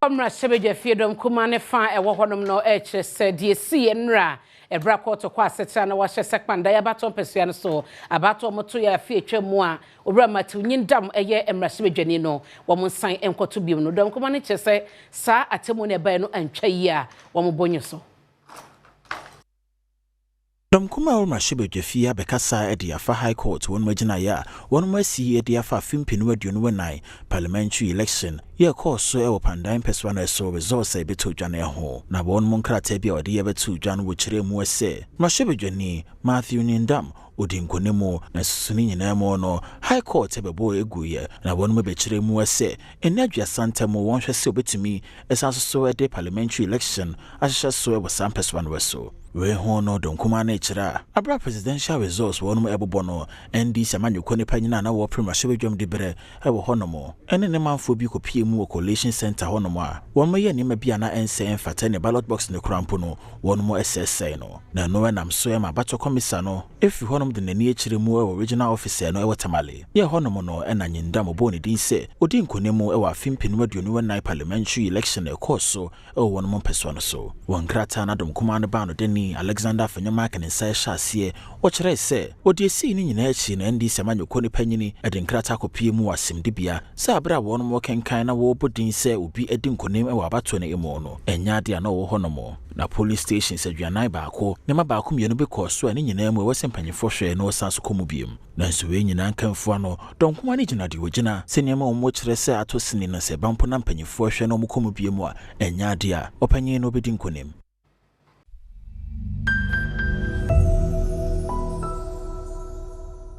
Mmarahyɛbadwa fie dɔm kumaa ne fa a ɛwɔ hɔnom no rekyerɛ sɛ deɛ ɛsii nnora ɛberɛ a kɔɔto kɔ asetra na wɔahyɛ sɛ Kpandai abatoɔ mpasua no so abatoɔ wɔto yɛ afe atwa mu a Owura Matthew Nyindam yɛ mmarahyɛbadwani no wɔn nsan nkɔto biom no. Dɔm kumaa no kyerɛ sɛ saa atemmuo no ɛbaeɛ no antwa yie a wɔn bɔ nyo so. Dɔm kumaa a ɛwɔ mmarahyɛbadwafie abɛkasa de afa High Court wɔnom agyinaeɛ a wɔnom asi de afa afe 2024 Parliamentary Election yɛ ɛkɔɔ so wɔ Kpandai mpɛsoa no so results a ɛbɛtɔ dwa no ho. Na wɔnom nkrataa bi a wɔde yɛ bɛtoo dwa no wɔkyerɛɛ mu sɛ mmarahyɛbadwani Matthew Nyindam odi nkonim, na susu ne nyinaa mu no High Court bɛbɔ eguiɛ na wɔnom bɛkyerɛ mu sɛ ɛnna 30 ntam wɔnhwɛ sɛ obɛtumi ɛsan so de parliamentary election ahyehyɛ so wɔ saa mpɛsoa no so. Wei ho no dɔm kumaa no kyerɛ a abera presidential results wɔnom ɛbobɔ no, NDC amanyɔkuo nipa nyinaa na wɔpere mmarahyɛbadwam de berɛ ɛwɔ hɔnom ɛne ne manfoɔ bi kɔpie mu wɔ collation center hɔnom a wɔnom yɛ nneɛma bi a na ɛnsɛ ɛmfata ne ballot box ne kora mpo no wɔnom ɛsɛesɛe no, na ɛno ɛnam so ɛma abatɔ kɔmisa no ɛfiri hɔnom de n'ani akyerɛ mu ɛwɔ regional officer no ɛwɔ Tamale. Yɛ hɔnom no ɛna Nyindam ɔbɔɔ ne din sɛ ɔdi nkonim ɛwɔ afe 2024 parliamentary election ɛkɔɔ so ɛwɔ wɔnom mpɛsoa no so. Wɔn nkrataa no adom kumaa no baa no dani Alexander Afenyo-Markin ne nsa ɛhyɛ aseɛ wɔkyerɛɛ sɛ wɔde esii ne nyinaa akyi no NDC amanyɔkuo no panyini ɛde nkrataa kɔpie mu wɔ asɛmdibea sɛ abere a wɔnom wɔkenkan na wɔrebɔ din sɛ obi adi nkonim ɛwɔ abatoɔ no mu no, ɛnyɛ ade a na ɔwɔ hɔnom, na polling stations 41 nneɛma baako mmienu bi kɔɔ so a ne nyinaa mu ɛwɔ sɛ mpanyinfoɔ hwɛ na wɔsan so kɔ mu biem. Nanso wei nyinaa nkamfoa no dɔm kumaa no gyina deɛ wɔgyina sɛ nneɛma a wɔn kyerɛ sɛ ato sini no sɛ bampo na mpanyinfoɔ hwɛ na wɔn kɔ mu biem a, ɛnyɛ ade a ɔpanyin no bɛdi nkonim.